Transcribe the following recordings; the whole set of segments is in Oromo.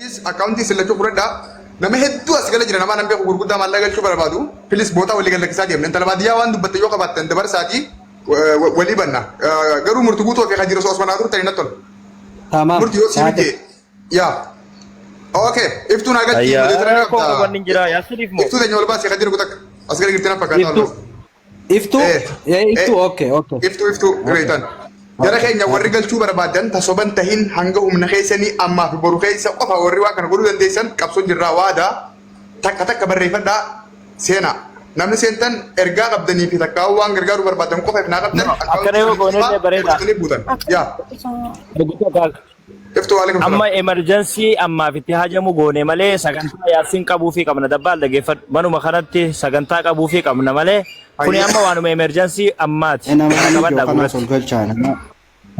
Akkaawuntii isin lachuu fudhadhaa. Nama hedduu as gala jira nama nan beeku gurguddaa maallaqa galchuu barbaadu. Please bootaa walii gad lakkisaa deemna. Intala baadiyyaa waan dubbatte yoo qabaattan dabarsaatii walii banna. Garuu murti guutuu fi kan jiru osoo manaa turtanii natti tola. Tamaam. Murti yoo sii Taate. mijee. Yaa. Okay. Iftuu naa galchii Ayyaa modereetara ni rakkoo qabda. qaban hin jira yaasiniif moo? Iftuu teenya ol baasii kan jiru takka. As gala jirti na fakkaata ol Iftuu. baasi. Iftuu. Eh, Eh, iftuu. eh, Okay, okay. Iftuu iftuu reetan. Jara keenya warri galchuu barbaadan tasoban tahin hanga humna keessanii ammaa fi boru keessa qofa warri waan kana godhuu dandeessan qabsoon jirraa waadaa takka takka barreeffadhaa seenaa. Namni seentan ergaa qabdanii fi takkaa waan gargaaruu barbaadan qofa if naa qabdan No, akkana yoo goone illee bareeda. hojjetanii buutan. Yaa. Iftuu waalaikum Amma salaam. emergency ammaaf itti hajamu goone malee sagantaa yaasiin qabuufii qabna dabbaal dhageeffadhu manuma kanatti sagantaa qabuufii qabna malee kuni Hayyee. amma waanuma emergency ammaati Nama kana hani qabadhaa ijoo kanas gurratti ol galchaa nama.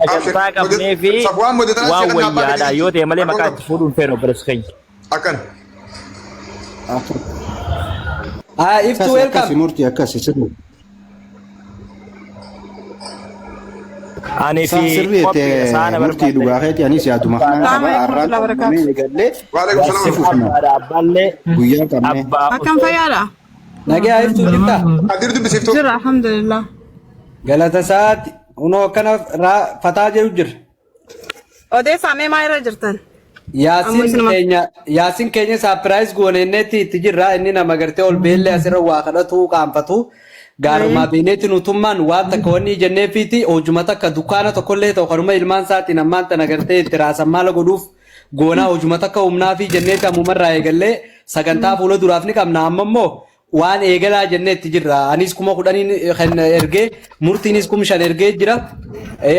sagantaa qabnee fi Safwaan modetana waan si kan abbaa wayyaadha gadi yoo ta'e malee Rakkoon maqaa qabu. itti fuudhuun feenu obboleessa keenya. Akkana. Ah, iftuu Akkasi akkasi welcome. murtii akkasi sirri. Ani Isaa fi sirrii qophiidha saana itti murtii barbaadde. dhugaa keeti anis yaaduma kanaan Assalamu qaba alaikum har'aan warahmatullahi qabnee wabarakatuh. eegallee Waalaikum itti salaam. fufna Abbaadha abbaallee guyyaa qabnee. abbaa Akkam osoo fayyaadha? Nagaa iftuu jirtaa? Kadir dubbisiiftuu. Jira alhamdulillah. Galata isaati. Unoo akkana fataa jedhu jira. Odeessaa mee maal irra jirtan? Ammoo Yaasin isinuma keenya Yaasin keenya saapiraayiz goonenetti itti jirra inni nama gartee ol beellee asirra waa kadhatu qaanfatu gaarumaa beeneeti nutummaan waan takka wanni jenneefiiti hojuma takka dukkaana tokkollee ta'u kanuma ilmaan isaatiin ammaan tana gartee itti raasan maala godhuuf goonaa hojuma takka humnaafi jenneeti ammumarraa eegallee sagantaa fuula duraaf ni qabna amma immoo waan eegalaa jennee itti jirra. Anis 10,000 kan ergee murtiinis 5,000 ergee jira.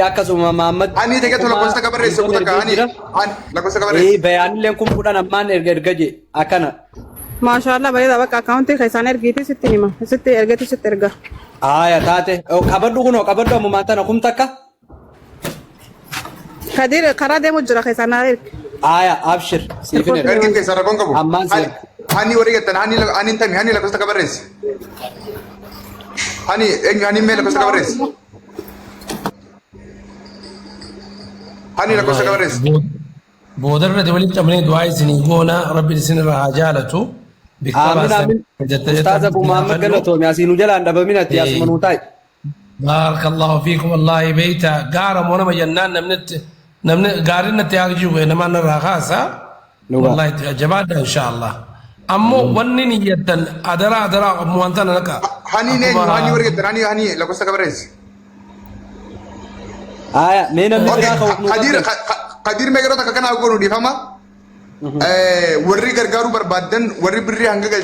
Akkasuma Mahammad Ani ta'e kuma lakkoofsa takka barreesse Antoon takka ergee ani jira. ani lakkoofsa takka barreesse. Bayaanillee 10,000 ammaan erga erga je akkana. Maashaallah bareeda bakka akkaawuntii keessaan ergiiti sitti hima. Sitti ergeetu sitti erga. Haaya taate qabadhu kunoo qabadhu ammumaan tana 1000. Kadir karaa deemu jira keessaan naa ergi. Haaya abshir siifin erga. Ergin keessaa rakkoon qabu. Ammaan si erga. Hani warri jettan hani hani hin tami hani lakkoofsa takka barreesse. Hani eenyu hani mee lakkoofsa takka barreesse. Hani lakkoofsa takka barreesse. Boodarra walitti qabnee du'aa isinii goona rabbi isinirraa haa jaalatu. Bikka Aamin baastan aamin. jette Ustaaz Abu Muhammad galatoomi asii nu jalaan dhabamin ati asuma nuu taa'i. Baarakallahu fiikum wallaahi beeyta gaara moo nama jennaan namni namni gaariin natti haa jiru namaan narraa kaasa. Dhugaa. Wallaahi jabaadha inshaallah. Ammoo wanni niyyattan adaraa adaraa ammoo wanta na naqa. Hani eenyu hani warri jettan hani hani lakkoofsa takka barreesse. Haaya mee namni Okay biraa ka'uuf nuu Kadir qabdan. Kadir mee yeroo takka kanaa goonu dhiifama. Warri gargaaruu barbaaddan warri birrii hanga galchan.